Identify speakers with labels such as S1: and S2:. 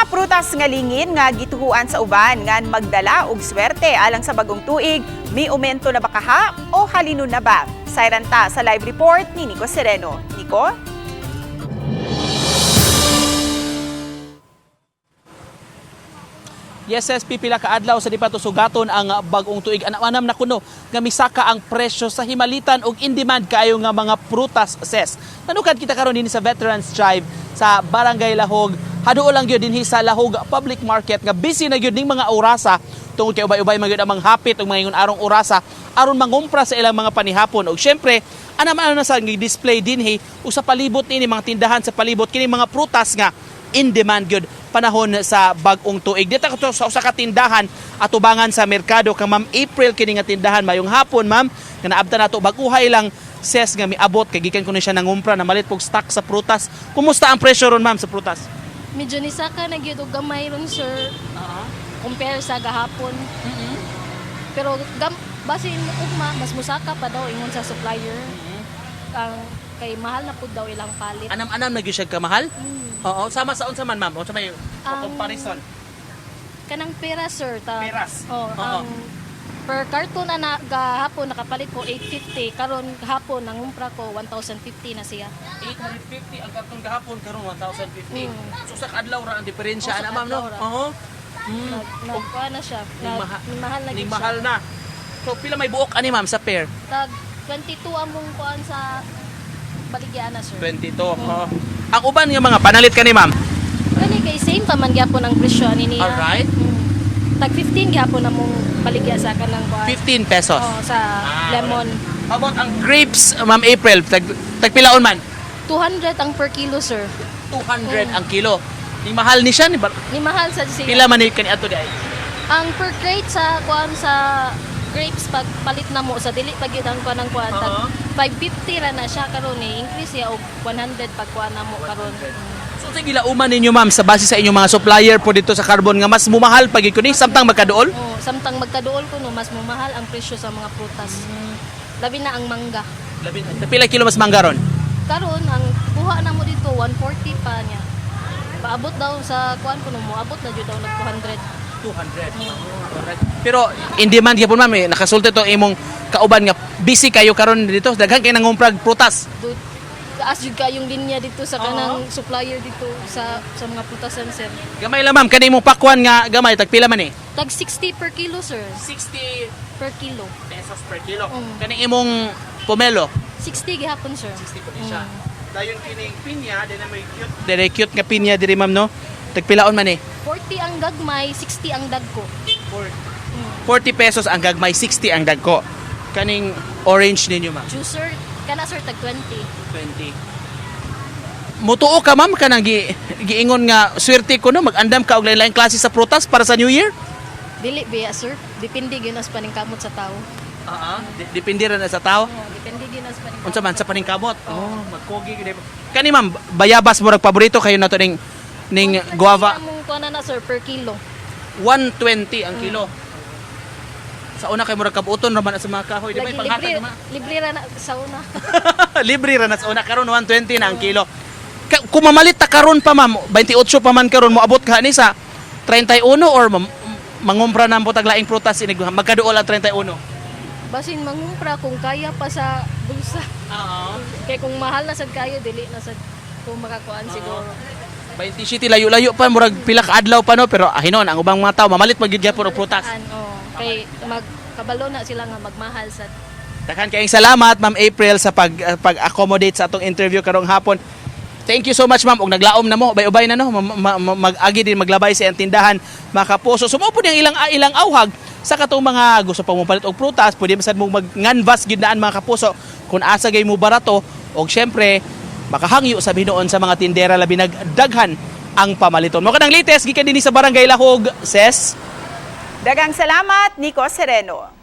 S1: Mga prutas nga lingin nga gituhuan sa uban ngan magdala og swerte alang sa bagong tuig, miumento na ba kaha o halinon na ba? Sayran ta sa live report ni Nico Sereno. Nico?
S2: Yes, SP, pila ka adlaw sa di pa sugaton ang bagong tuig. Anam-anam na kuno nga misaka ang presyo sa himalitan og in demand kaayo nga mga prutas, ses. Nanukad kita karon dinhi sa Veterans Drive sa Barangay Lahog. Haduol lang gyud dinhi sa Lahog Public Market nga busy na gyud ning mga orasa tungod kay ubay-ubay man gyud ang mga hapit ug mga ingon arong orasa aron mangumpra sa ilang mga panihapon. Og syempre, anam-anam na sa display dinhi ug sa palibot niini mga tindahan sa palibot kini mga prutas nga in demand gyud panahon sa bag-ong tuig. Dito ko sa usa ka tindahan atubangan sa merkado kang Ma'am April kini nga tindahan. Mayong hapon, ma'am, nga naabtan nato bag-uhay lang, ses, nga miabot kay gikan kuno siya nangumpra na malit pog stock sa prutas. Kumusta ang presyo ron, ma'am, sa prutas?
S3: Medyo nisaka na gyud og gamay ron, sir, compare sa gahapon. Pero basin ugma mas musaka pa daw ingon sa supplier. Ang kay mahal na pud daw ilang palit.
S2: Anam-anam na gyud siya kamahal? Oo, sama sa unsa man, ma'am? Unsa may comparison?
S3: Kanang pera, sir, ta.
S2: Peras.
S3: Oh,
S2: Oo.
S3: ang per carton na, na gahapon nakapalit ko 850, karon hapon nangumpra ko 1050 na siya.
S2: 850 ang karton gahapon, karon 1050. So sa kadlaw ra ang diferensya
S3: Oo, sa
S2: ana, ma'am, no?
S3: kadlaw ra.
S2: Oo.
S3: Nagkuha na siya.
S2: Ning
S3: Mahal na
S2: Ning
S3: gyud
S2: mahal
S3: siya.
S2: na. So pila may buok ani, ma'am, sa pair?
S3: Tag 22 among kuan sa baligya na, sir.
S2: 22. Oo. Ang uban nga mga panalit kani, ma'am?
S3: Kani kay same pa man gyapon ang presyo ani niya.
S2: Alright.
S3: Tag 15 gyapon among baligya sa kanang kuan.
S2: 15 pesos.
S3: Oh, sa lemon.
S2: How about ang grapes, Ma'am April? Tagpilaon man?
S3: 200 ang per kilo, sir.
S2: 200 ang kilo. Ni mahal ni siya ni ba?
S3: Ni mahal sa siya.
S2: Pila man ni kani ato di ay?
S3: Ang per crate sa kuan sa grapes pag palit na mo sa dili pag yun ang kuan ang kuan tag 550 ra na siya karon eh increase siya og 100 pag kuan na mo karon.
S2: So sige, lauman ninyo, ma'am, sa base sa inyong mga supplier po dito sa Carbon nga mas mumahal pag ni samtang magkaduol?
S3: Oh, samtang magkaduol ko no mas mamahal ang presyo sa mga prutas. Labi na ang mangga.
S2: Labi pila kilo mas mangga ron?
S3: Karon ang kuha na mo dito 140 pa niya. Paabot daw sa kuan kuno mo abot na jud daw nag 200.
S2: 200. Alright. Pero in demand gyapon, ma'am, eh. Nakasulti to imong kauban nga busy kayo karon dito. Daghan kay nangumprag prutas.
S3: Taas jud kayong linya dito sa kanang supplier dito sa mga prutasan, sir.
S2: Gamay lang, ma'am, kani imong pakwan nga gamay tagpila man eh?
S3: Tag 60 per kilo, sir.
S2: 60
S3: Per kilo.
S2: pesos per kilo.
S3: Mm.
S2: Kaning imong pomelo?
S3: 60 gihapon, sir.
S2: 60 po siya. Dayon kining pinya, din may cute. Dire cute nga pinya diri, ma'am, no. Tagpilaon man eh?
S3: 40 ang gagmay, 60 ang dagko.
S2: 40 pesos ang gagmay, 60 ang dagko. Kaning orange ninyo, ma'am?
S3: Juicer kana, sir, tag 20.
S2: 20. Mutuo ka, ma'am, kanang giingon nga swerte ko no mag-andam ka og lain-laing klase sa prutas para sa New Year?
S3: Dili biya, sir. Depende gyud as paningkamot sa tao.
S2: Oo. Depende ra na sa tao.
S3: Oh, depende gyud as paningkamot.
S2: Unsa man sa paningkamot? Oh, magkogi gyud. Kani, ma'am, bayabas murag paborito kayo nato ning guava.
S3: Among kuan na, sir, per kilo.
S2: 120 ang kilo. Sa una kay murag kabuton ra man sa mga kahoy, di ba?
S3: Lagi
S2: Ipanghatag
S3: libre,
S2: naman.
S3: libre ra na sa una.
S2: Libre ra na sa una, karon 120 na ang kilo. Kung mamalit ta karon pa, ma'am, 28 pa man karon, moabot ka ni sa 31 or mangumpra na ang butag laing prutas inig magkaduol ang 31?
S3: Basin mangumpra kung kaya pa sa bulsa.
S2: Oo.
S3: Kay kung mahal na sad kayo, dili na sad kung makakuan siguro.
S2: 27 layo-layo pa, murag pila ka adlaw pa no, pero ahinon ang ubang mga tao mamalit pa gyud gyapon og prutas.
S3: An, oh, kay magkabalo na sila nga magmahal sa
S2: Daghan kayong salamat, Ma'am April, sa pag-accommodate sa atong interview karong hapon. Thank you so much, ma'am. Og naglaom na mo, ubay-ubay na no, mag-agi din maglabay sa iyang tindahan, mga kapuso. Sumuo po niyang ilang ilang auhag sa katong mga gusto pa mo palit og prutas, pwede man sad mo magnganvas gid naan, mga kapuso, kung asa gay mo barato og syempre makahangyo sa binuon sa mga tindera labi nagdaghan ang pamaliton. Mo kanang latest gikan dinhi sa Barangay Lahog, ses.
S1: Dagang salamat, Nico Sereno.